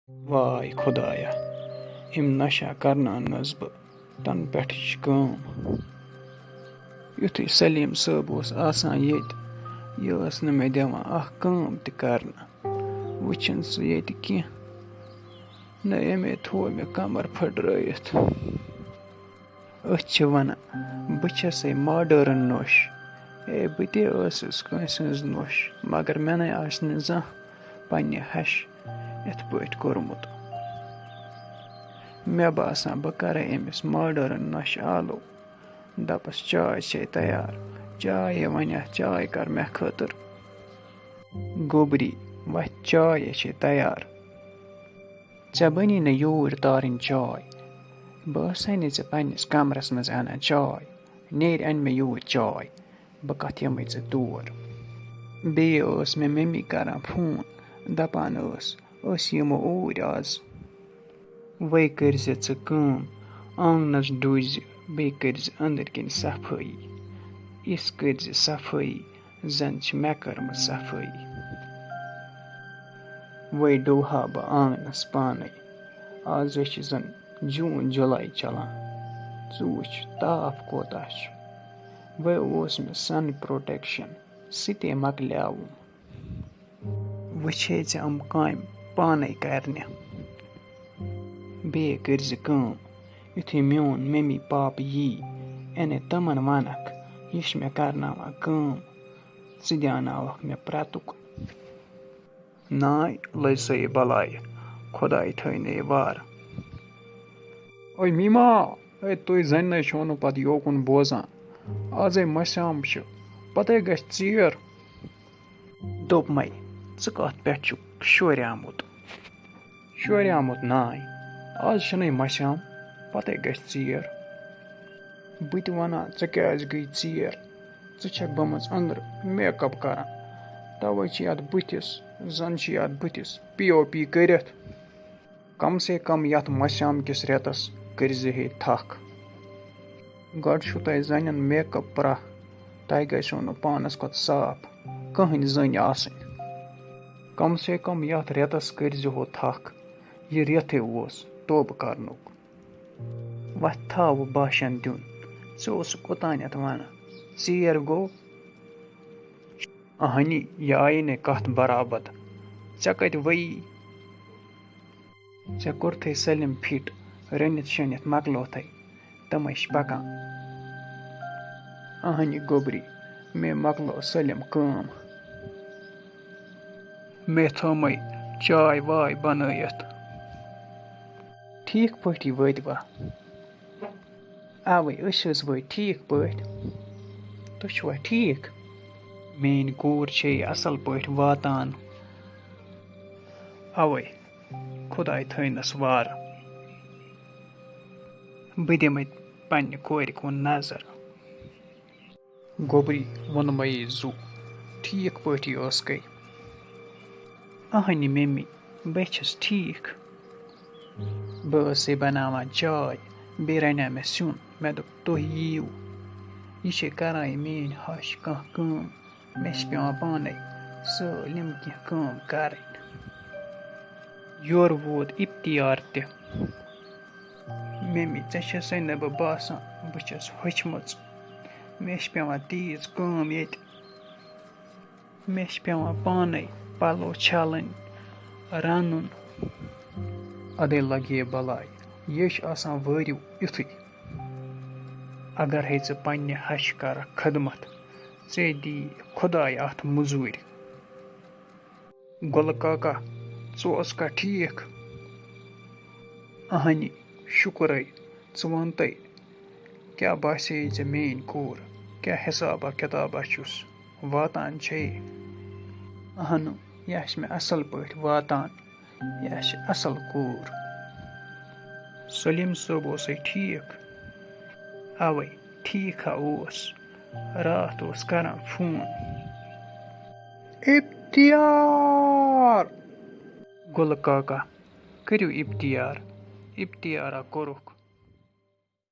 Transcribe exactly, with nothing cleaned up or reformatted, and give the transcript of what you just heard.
واے خۄدایا، أمۍ نشہ کرناونَس بہٕ تَنہٕ پٮ۪ٹھٕچ کٲم۔ یُتھُے سلیٖم صٲب اوس آسان ییٚتہِ، یہِ ٲس نہٕ مےٚ دِوان اکھ کٲم تہِ کرنہٕ۔ وٕچھِن سُہ ییٚتہِ کینٛہہ، نہ أمۍ تھوو مےٚ کمر پھٔٹرٲیِتھ۔ أسۍ چھِ وَنان، بہٕ چھَسَے ماڈٲرٕن نوٚش۔ اے، بہٕ تہِ ٲسٕس کٲنٛسہِ ہٕنٛز نوٚش، مگر مےٚ نَے آسہِ نہٕ زانٛہہ پنٛنہِ ہَشہِ یِتھ پٲٹھۍ کوٚرمُت۔ مےٚ باسان، بہٕ کَرَے أمِس ماڈٲرٕن نۄشہِ آلو۔ دَپَس، چاے چھے تیار، چاے ہے وَنہِ اَتھ، چاے کَر مےٚ خٲطٕر۔ گوٚبری، وَتھ، چاے ہے چھے تیار۔ ژےٚ بَنی نہٕ یوٗرۍ تارٕنۍ چاے۔ بہٕ ٲسَے نہٕ ژےٚ پنٛنِس کَمرَس منٛز اَنان چاے۔ نیرِ اَنہِ مےٚ یوٗرۍ چاے۔ بہٕ کَتھ یِمَے ژےٚ تور۔ بیٚیہِ ٲس مےٚ مٔمی کَران فون، دَپان ٲس، أسۍ یِمو اوٗرۍ آز۔ وۄنۍ کٔرۍ زِ ژٕ کٲم، آنٛگنَس ڈُوزِ، بیٚیہِ کٔرۍ زِ أنٛدٕرۍ کِنۍ صفٲیی۔ یِژھ کٔرۍ زِ صفٲیی، زَن چھِ مےٚ کٔرمٕژ صفٲیی۔ وۄنۍ ڈُوہا بہٕ آنٛگنَس پانَے۔ آز چھِ زَن جوٗن جُلائی چَلان۔ ژٕ وٕچھ، تاپھ کوتاہ چھُ۔ وۄنۍ اوس مےٚ sun protection، سُہ تہِ مۄکلیوُم۔ وۄنۍ چھے ژےٚ یِم کامہِ پانَے کَرنہِ۔ بیٚیہِ کٔرۍ زِ کٲم، یُتھُے میون مٔمی پاپہٕ یی، یعنی تِمَن وَنَکھ، یہِ چھِ مےٚ کَرناوان کٲم، ژٕ دیٛاناوَکھ مےٚ پرٛٮ۪تُک۔ ناے لٔج سا یہِ بَلاے، خۄداے تھٲینَے وارٕ۔ اوے میٖما، اے تُہۍ زَنہِ نَے چھِو نہٕ پَتہٕ یوکُن بوزان۔ آزَے مَسیام چھِ، پَتَے گژھِ ژیر۔ دوٚپمَے، ژٕ کَتھ پٮ۪ٹھ چھُکھ شوریٛامُت؟ شوریٛامُت ناے، آز چھِنَے مَسیام، پَتَے گژھِ ژیر۔ بہٕ تہِ وَنان، ژےٚ کیٛازِ گٔے ژیر؟ ژٕ چھَکھ گٔمٕژ أنٛدرٕ makeup کَران، تَوَے چھِ یَتھ بٕتھِس، زَن چھِ یَتھ بٕتھِس P O P کٔرِتھ۔ کم سے کم یَتھ مَسیام کِس رٮ۪تَس کٔرۍ زِ ہے تھَکھ۔ گۄڈٕ چھُو تۄہہِ زَنٮ۪ن makeup پرٛاہ، تۄہہِ گژھیو نہٕ پانَس کھۄتہٕ صاف کٕہٕنۍ زٔنۍ آسٕنۍ۔ کم سے کم یَتھ رٮ۪تَس کٔرۍ زِ ہو تھَکھ، یہِ رٮ۪تھٕے اوس توبہٕ کَرنُک۔ وۄتھ تھاو باشَن دیُن، ژےٚ اوسُکھ اوٚتانٮ۪تھ وَنان، ژیر گوٚو۔ اَہنی، یہِ آیی نَے کَتھ برابد۔ ژےٚ کَتہِ ؤیی؟ ژےٚ کوٚرتھٕے سٲلِم فِٹ، رٔنِتھ شٔنِتھ مۄکلوتھَے، تِمَے چھِ پَکان۔ اَہنہِ گوٚبری، مے مۄکلٲو سٲلِم کٲم۔ مے تھٲومَے چاے واے بَنٲیِتھ۔ ٹھیٖک پٲٹھی وٲتۍوا؟ اَوَے، أسۍ حظ وٲتۍ ٹھیٖک پٲٹھۍ۔ تُہۍ چھِوا ٹھیٖک؟ میٛٲنۍ کوٗر چھے اَصٕل پٲٹھۍ واتان۔ اَوَے، خۄداے تھٲینَس وارٕ۔ بہٕ دِمَے پنٛنہِ کورِ کُن نظر۔ گوٚبری ووٚنمَے زُو، ٹھیٖک پٲٹھی ٲسکھٕے؟ اَہنہِ ممی، بہٕ چھَس ٹھیٖک۔ بہٕ ٲسٕے بَناوان چاے، بیٚیہِ رَنیٛا مےٚ سیُن۔ مےٚ دوٚپ، تُہۍ یِیِو۔ یہِ چھے کَران یہِ میٛٲنۍ ہَش کانٛہہ کٲم۔ مےٚ چھِ پٮ۪وان پانَے سٲلِم کینٛہہ کٲم کَرٕنۍ۔ یورٕ ووت اِفتِیار تہِ۔ ممی، ژےٚ چھےٚ سَے نہٕ بہٕ باسان، بہٕ چھَس ہوٚچھمٕژ۔ مےٚ چھِ پٮ۪وان تیٖژ کٲم ییٚتہِ۔ مےٚ چھِ پٮ۪وان پانَے پَلو چھَلٕنۍ، رَنُن۔ اَدَے لَگہِ ہے بَلاے، یے چھِ آسان وٲرِو یُتھُے۔ اگر ہے ژٕ پنٛنہِ ہَشہِ کَرَکھ خدمت، ژےٚ دی خۄداے اَتھ مٔزوٗرۍ۔ گُلہٕ کاکا، ژٕ اوسکھا ٹھیٖک؟ اَہنہِ، شُکرَے، ژٕ وَن تَے، کیٛاہ باسے ژےٚ میٛٲنۍ کوٗر؟ کیٛاہ حِسابہ کِتابہ چھُس؟ واتان چھے؟ اَہنُو، یہِ آسہِ مےٚ اَصٕل پٲٹھۍ واتان۔ یہِ آسہِ اَصٕل کوٗر۔ سلیٖم صٲب اوسَے ٹھیٖک؟ اَوَے، ٹھیٖک ہا اوس۔ راتھ اوس کَران فون۔ اِفتِیار! گُلہٕ کاکا، کٔرِو اِفتِیار۔ اِفتِیارا کوٚرُکھ۔